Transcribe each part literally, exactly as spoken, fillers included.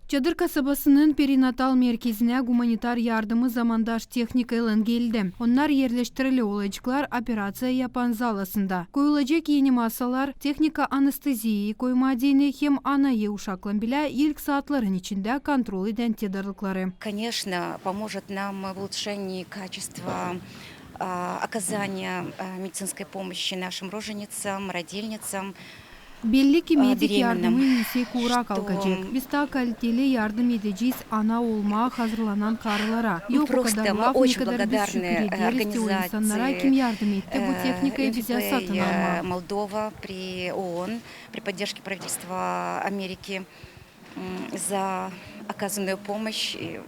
Çadır kasabasının perinatal merkezinä gumanitar yardımı zamandaş tehnikaylan geldi. Onnar erleştirili olaceklar operaţiya yapan zalasında. Koyulacek eni masalar, tehnika anesteziya koymaa deyni hem anayı uşaklan bilä ilk saatların içindä kontrol edän tedarlıkları. Конечно, поможет нам в улучшении качества, а, оказания, а, медицинской помощи нашим роженицам, родильницам. Belli ki, medik yardımı üüsek uura kalkacek. Biz taa kaliteli yardım edecez ana olmaa hazırlanan karılara. Yok o kadar laf, ne kadar biz şükür ederiz te o insannara, kim yardım etti bu tehnikayı bizä satın almaa. Молдова при ООН, при поддержке правительства Америки, м, за оказанную помощь и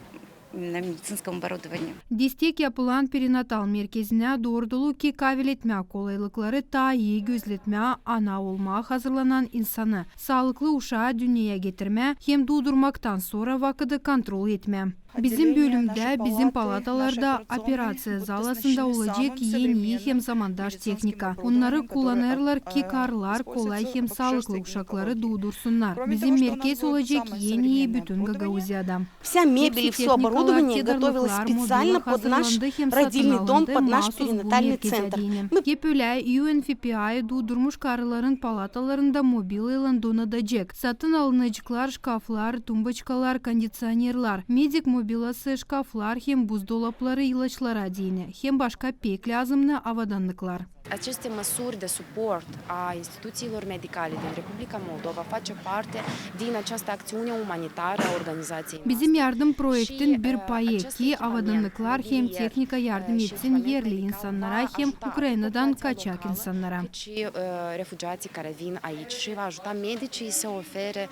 именно медицинском оборудовании. Destek yapılan perinatal merkezinä doorulu ki, kaabil etmää kolaylıkları taa ii gözletmää ana olmaa hazırlanan insanı, saalıklı uşaa dünneyä getirmää hem duudurmaktan sora vakıdı kontrol etmää. Bizim bölümdä, bizim palatalarda, operaţiya zalasında olacek en ii hem zamandaş tehnika. Onnarı kullanêrlar ki, karılar kolay hem saalıklı uşakları duudursunnar. Bizim merkez olacek en ii bütün Gagauziyada. Вся мебель и всё оборудование готовилось специально под наш родильный дом, под наш перинатальный центр. Hep ölä, UNFPA duudurmuş karıların palatalarında mobilyaylan donadacek. Satın alınaceklar şkaflar, tumbaçkalar, kondiţionerlar, medik mobilyası, şkaflar hem buzdolapları ilaçlara deyni, hem başka pek lääzımnı avedannıklar. Aceste măsuri de suport a instituțiilor medicale din Republica Moldova face parte din această acțiune umanitară a organizației noastre. Bizim yardım proektin bir payı ki, avedannıklar hem tehnika yardım etsin erli insannara hem Ukrainadan kaçak insannara. Cât și, ă, refugiații care vin aici și va ajuta medicii să ofere,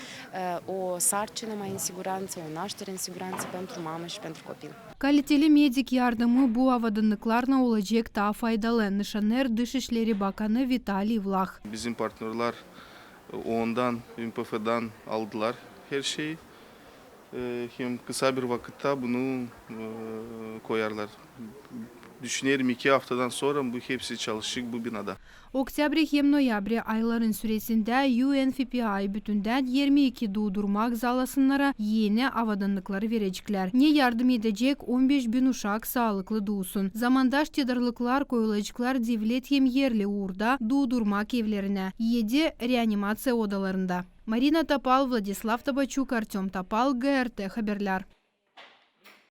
ă, o sarcină mai în siguranță, o naștere în siguranță pentru mamă și pentru copil. Kaliteli medik yardımı bu avedannıklarlan olacek taa faydalı, nışanêr Dışişleri bakanı Vitaliy Vlah. Bizim partnerlär, e, OONdan, UNPFdan aldılar herşeyi. E, hem kısa bir vakıtta bunu, e, koyarlar. Düşünerim, iki aftadan sora bu hepsi çalışacek bu binada. Oktäbri hem noyabri ayların süresindä UNFPA bütündän irmi iki duudurmak zalasınara eni avedannıkları vereceklär, ne yardım edecek on beş bin uşak saalıklı duusun. Zamandaş tedarlıklar koyulaceklar devlet hem erli uurda duudurmak evlerinä, edi reanimaţiya odalarında. Marina Topal, Vladislav Tabaçuk, Artöm Topal, GRT Haberlär.